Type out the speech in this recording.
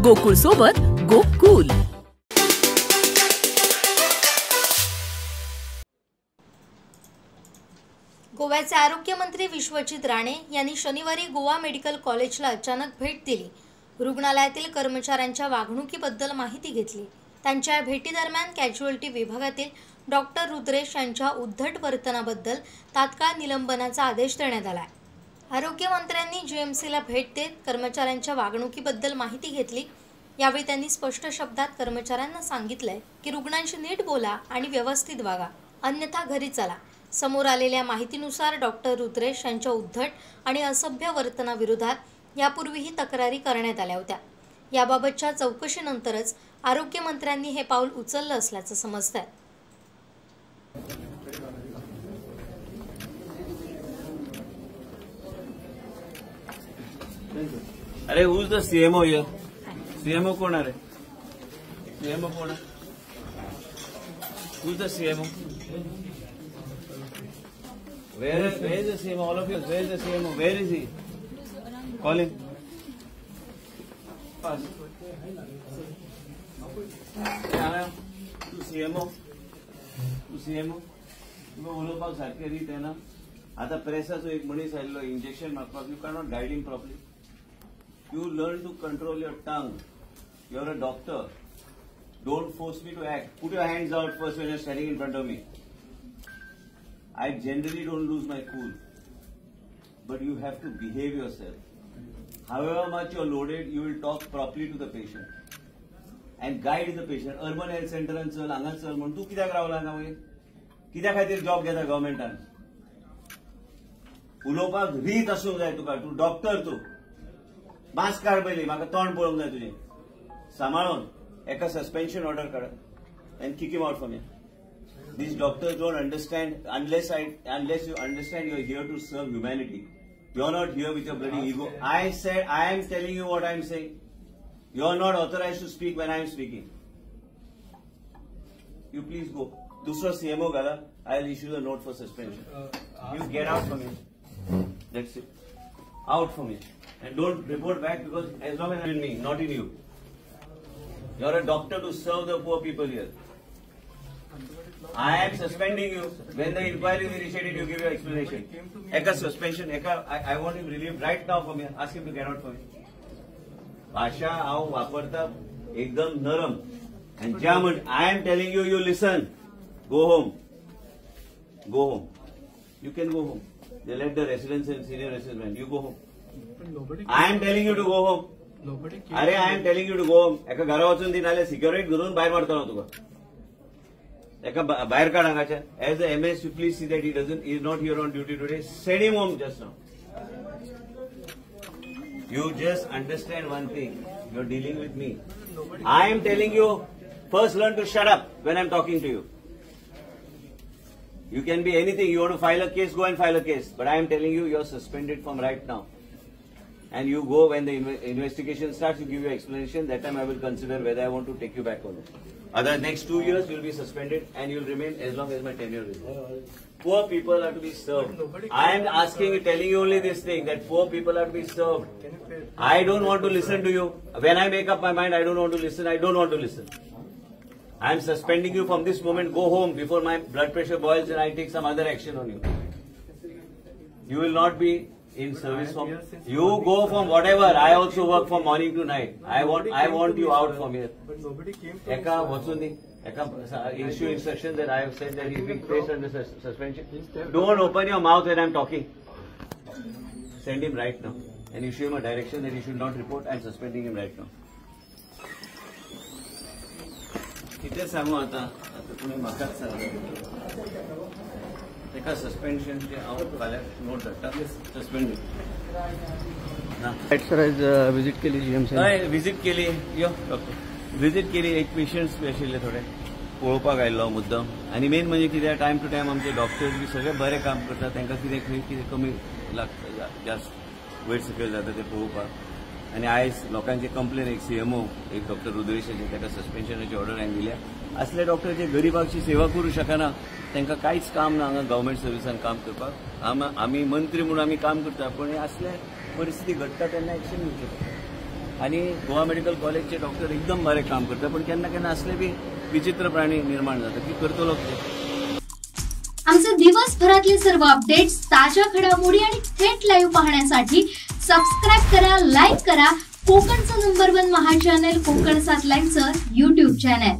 गोकुळ सोबत गोकुल। गोव्याचे आरोग्यमंत्री विश्वजित राणे यांनी शनिवारी गोवा मेडिकल कॉलेजला अचानक भेट दिली। रुग्णालयातील कर्मचाऱ्यांच्या वागणुकीबद्दल माहिती घेतली। त्यांच्या भेटीदरम्यान कॅज्युअल्टी विभागातील डॉक्टर रुद्रेश यांच्या उद्धट वर्तनाबद्दल तात्काळ निलंबनाचा आदेश देण्यात आला आहे। आरोग्यमंत्र्यांनी जीएमसीला भेट देत कर्मचाऱ्यांच्या वागणुकीबद्दल माहिती घेतली। यावेळी त्यांनी स्पष्ट शब्दात कर्मचाऱ्यांना सांगितले की रुग्णांशी नीट बोला आणि व्यवस्थित वागा, अन्यथा घरी चला। समोर आलेल्या माहितीनुसार डॉक्टर रुद्रेश यांच्या उद्धट आणि असभ्य वर्तनाविरोधात यापूर्वीही तक्रारी करण्यात आल्या होत्या। याबाबतच्या चौकशीनंतरच आरोग्यमंत्र्यांनी हे पाऊल उचललं असल्याचं समजतंय। अरे who is the CMO here? CMO कोण आहे? सीएमओ कोण आहे? Who is the CMO? Where is the CMO? All of you, where is the CMO? Where is he? Call him. Pass. तू सीएमओ, तू सीएमओ, तुका उलोवपाक सारकें रीत येना। आतां प्रेसाचो एक मनीस आयिल्लो इंजेक्शन मारपाक, you cannot guide him properly. You learn to control your tongue. You are a doctor. Don't force me to act. Put your hands out first when you are standing in front of me. I generally don't lose my cool, but you have to behave yourself. However much you're loaded, you will talk properly to the patient and guide the patient. Urban Health Center and चल, हांगा चल म्हणून तूं कित्याक रावला हांगा मागीर? कित्या खातीर जॉब घेता गव्हर्मेंटान? उलोवपाक रीत आसूंक जाय तुका. तूं डॉक्टर, तूं मास्क काड पयलीं, म्हाका तोंड पळोवंक जाय तुजें. सांबाळून एका सस्पेन्शन ऑर्डर काड and kick him out from here. These doctors don't understand unless you understand you're here to serve humanity. You're not here with your bloody ego. I said, I am telling you what I am saying. You're not authorized to speak when I am speaking. You please go. Dusra CMO gala, I'll issue the note for suspension. You get out from here. That's it. Out from here. And don't report back, because as long as I'm in me, not in you. You're a doctor to serve the poor people here. I am suspending you. When the inquiry is initiated, you give your explanation. Eka suspension, Eka, I want him relieved right now from here. Ask him to get out from here. भाषा हांव वापरता एकदम नरम. And ज्या म्हण, I am telling you, you listen. Go home. Go home. You can go home. They let the residents and senior residents. You go home. I am telling you to go home. अरे I am telling you to go home. एका घरा वचून दी, नाल्यार security धरून भायर मारतलो तुका. एका भायर काड हांगाच्यान. As a MS, you please see that he doesn't, he is not here on duty today. Send him home just now. You just understand one thing, you are dealing with me. I am telling you, first learn to shut up when I am talking to you. You can be anything. You want to file a case, go and file a case. But I am telling you, you are suspended from right now. And you go when the investigation starts, you give your explanation. That time I will consider whether I want to take you back or not. Other next 2 years you will be suspended and you will remain as long as my tenure is. Poor people are to be served. I am asking you, telling you only this thing, that poor people are to be served. I don't want to listen to you. When I make up my mind, I don't want to listen. I don't want to listen. I am suspending you from this moment. Go home before my blood pressure boils and I take some other action on you. You will not be in service from, you go from whatever. I also work from morning to night. I want you out from here. But nobody came to Eka Vasundi, Eka issue instruction that I have said that he is being placed under suspension. Don't open your mouth when I am talking. Send him right now and issue him a direction that he should not report. I am suspending him right now. कितें सांगू आतां? आतां तुमी म्हाकाच सांगा. एका सस्पेन्शनचे हांव फाल्यां नोट धाडटा. सस्पेंड सर, आयज विजीट केली जीएमसी? हय, विजीट केली. यो डॉक्टर, विजीट केली. एक पेशंट्स बी आशिल्ले थोडे पळोवपाक आयिल्लो मुद्दम. आनी मेन म्हणजे कितें, टायम टू टायम आमचे डॉक्टर्स बी सगळे बरे काम करतात. तांकां कितें खंय कितें कमी लागता, जास्त वयर सकयल जाता तें पळोवपाक. आनी आयज लोकांचे कंप्लेन, एक सीएमओ, एक डॉक्टर रुद्रेशाचे, ताका सस्पेन्शनाची ऑर्डर हांवें दिल्या. असले डॉक्टर जे गरिबांची सेवा करूं शकना, तांकां कांयच काम ना हांगा गव्हर्मेंट सर्विसान काम करपाक. आमी मंत्री म्हणून आमी काम करता, पण हे असले परिस्थिती घडटा तेन्ना एक्शन घेवचें पडटा. आनी गोवा मेडिकल कॉलेजचे डॉक्टर एकदम बरें काम करता, पण केन्ना केन्ना असले बी विचित्र प्राणी निर्माण जाता की करतलो कितें. आमचे दिवसभरातले सर्व अपडेट्स, ताज्या घडामोडी आणि थेट लाईव्ह पाहण्यासाठी सबस्क्राईब करा, लाईक करा. कोकणचं नंबर 1 महा चॅनल कोकण 7 लाईव्हचं यूट्यूब चॅनल.